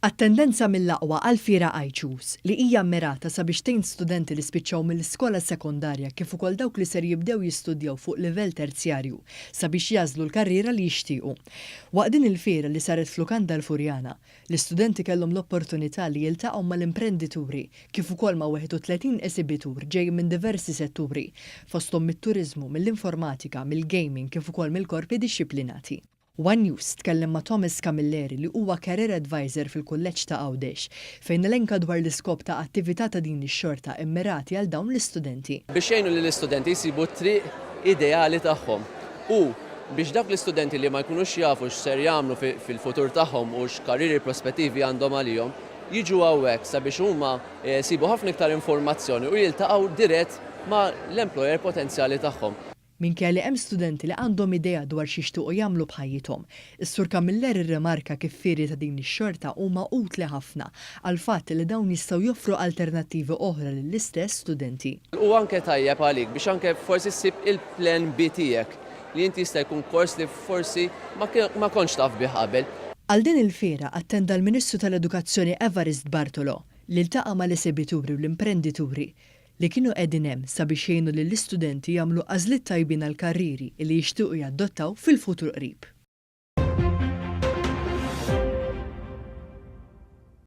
Attendenza mill-aqwa għall-fiera iChoose, li hija mmirata sabiex tgħin studenti li spiċċaw mill-iskola sekondarja kif ukoll dawk li ser jibdew jistudjaw fuq livell terzjarju sabiex jagħżlu l-karriera li jixtiequ. Waqt din il-fiera li saret f'Lukanda l-Furjana, l-istudenti kellhom l-opportunità li jiltaqgħu mal-imprendituri kif ukoll ma' 31 esibitur ġejjin minn diversi setturi, fosthom mit-turiżmu, mill-informatika, mill-gaming kif ukoll mill-korpi dixxiplinati. One News tkellem ma' Thomas Camilleri li huwa Career Advisor fil-Kulleġġ ta' Għawdex, fejn elenka dwar l-iskop ta' attività ta' din ix-xorta immirati għal dawn l-istudenti. Biex jgħinu lill-istudenti jsibu t-triq ideali tagħhom u biex dawk l-istudenti li ma jkunux jafu x'ser jagħmlu fil-futur tagħhom u x'karrieri prospettivi għandhom għalihom, jiġu hawnhekk sabiex huma jsibu ħafna iktar informazzjoni u jiltaqgħu dirett ma' l-employer potenzjali tagħhom. Minkejja li hemm studenti li għandhom idea dwar x'jixtiequ jagħmlu b'ħajjithom, is-Sur Camilleri rrimarka kif fieri ta' din ix-xorta huma utli ħafna għall-fatt li dawn jistgħu joffru alternattivi oħra lill-istess studenti. Huwa anke tajjeb għalik biex anke forsi ssib il-plan B tiegħek li inti jista' jkun kors li forsi ma kontx taf bih qabel. Għal din il-fiera attenda l-Ministru tal-Edukazzjoni Evarist Bartolo li ltaqa' mal-esebituri u l-imprendituri li kienu qegħdin hemm sabiex jgħinu lill-istudenti jagħmlu għażliet tajbin għall-karrieri li jixtiequ jadottaw fil-futur qrib.